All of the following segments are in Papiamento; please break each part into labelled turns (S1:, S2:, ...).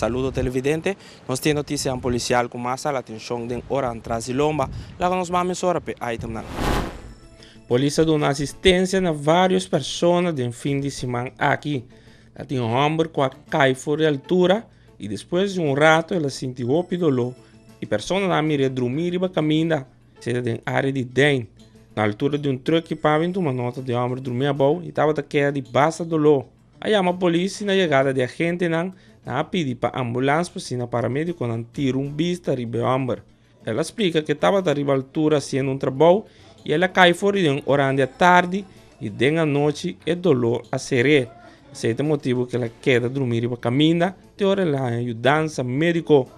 S1: Saludo televidente, nos tin noticianan policial cu mas hala atencion den oranan tras di lomba. Laga nos ban mesora p'e itemnan. Polis a duna asistencia na varios persona den fin di siman aki. Ta tin un homber cu a cay for di altura y despues di un rato el a sinti hopi dolor y personanan a mir'e drumi riba caminda. Seta den área di Dein, na altura di un truck i Pavin tuma nota di hòmber drumí abou i tabata keda di basta doló. A yama polis i na yegada di agentenan, nan a pidi pa ambulans pa asina paramedikonan tira un bista riba e hòmber. El a splika ku e tabata riba altura hasiendo un trabou i el a kai for di den oran di atardi i den anochi e doló a ser'é. Esei ta motibu ku el a keda drumí riba kaminda te ora el a haña yudansa médiko.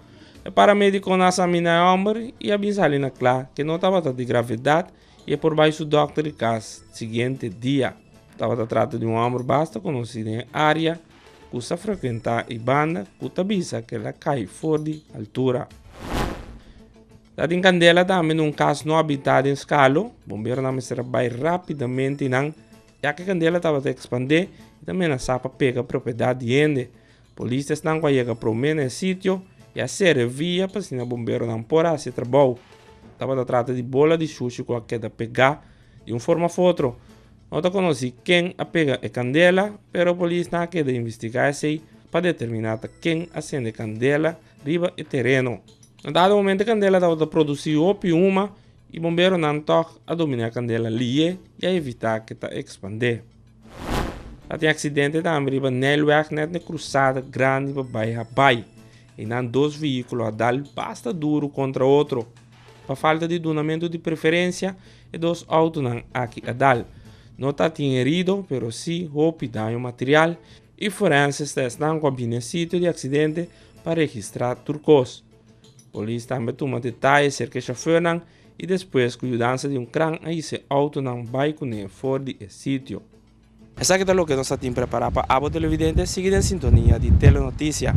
S1: E paramedikonan a saminá e hòmber i a bin sali na kla ku e no tabata di gravedat i e por bai su dòkter di kas siguiente dia. Tabata trata di un hòmber basta konosí den e área ku sa frekuentá e banda ku ta bisa ku el a kai for di altura. Ta tin kandela tambe na un kas no habitá den Skalo. Bomberonan mester a bai rápidamente einan ya ku e kandela tabata ekspandé i ta menasá pa pega propiedat di hende. Polis ta esnan ku a yega promé na e sitio i a sera e via pa asina bomberonan por hasi e trabou. Tabata trata di bola di shushi ku a keda pegá di un forma òf otro. No ta konosí ken a pega e kandela, pero polisnan a keda investigá esei pa determiná ta ken a sende kandela riba e tereno. Na dado momento e kandela tabata produsí hopi huma i bomberonan tòg a dominá e kandela lié i a evitá ke ta ekspandé. Ta tin aksidente tambe riba Nijlweg net na e krusada grandi pa bai Habai. Einan dos vehíkulo a dal basta duru kontra otro. Pa falta di dunamentu di preferensia e dos outonan aki a dal. No ta tin herido pero sí hopi daño material i forenses ta esnan ku a bini e sitio di aksidente pa registrá tur kos. Polis tambe a tuma detaye serka e shofèrnan i despues ku yudansa di un kran a hisa e outonan bai kuné for di e sitio. Esaki ta loke nos ta tin prepará pa abo televidente, sigui den sintonia di Telenoticia.